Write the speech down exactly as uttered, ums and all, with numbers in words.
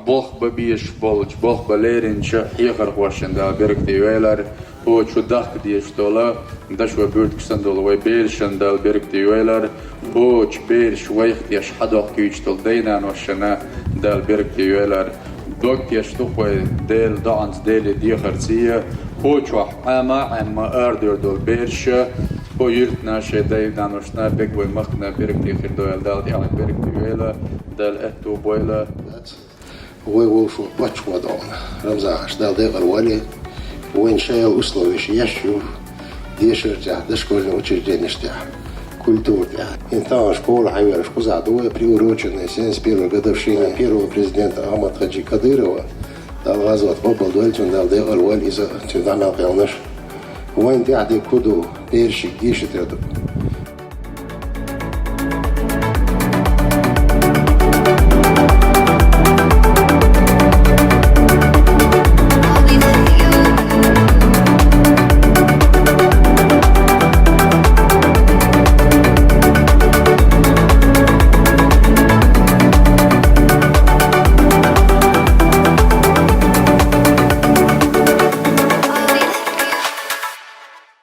Болх бан безаш болча, болх бан леринча хьехархошна Дала беркате йойла, хӀокху чу дахка дезаш долу, дашо буьртиг санна долу вай берашна Дала беркате йойла, хӀокху чу бераш вайх деш хьадоккхуьйтуш долу дай-наношна Дала беркате йойла. Дог тешна ду-кх вай Делан доӀанца, Деле дехарца, хӀокху чохь Ӏама а Ӏемма арадевр долу бераш, хӀокху юьртана шайн дай-наношна, бегга вай махкана беркате хир дойла, Дала тӀаьхье беркате йойла, Дала аьтто бойла. Вай вовшах паччахьо догӀна Рамзан-Хьаьжа, Дала декъала войла, вайна шайолу условеш еш ю дешар тӀехь, дошкольный учрежденеш тӀехь, культура тӀехь. ХӀинца тахана школа хьавераш кхузахь ду вай, приуроченная семьдесят первой годовщина первого президента Ахмат-Хаджи Кадырова. Дала гӀазот къобалдойла цуьнан, Дала декъала войла иза, цуьнан дӀа мел къелнаш. Вайна тӀехь дерг хӀун ду, берашка гечдийр ду.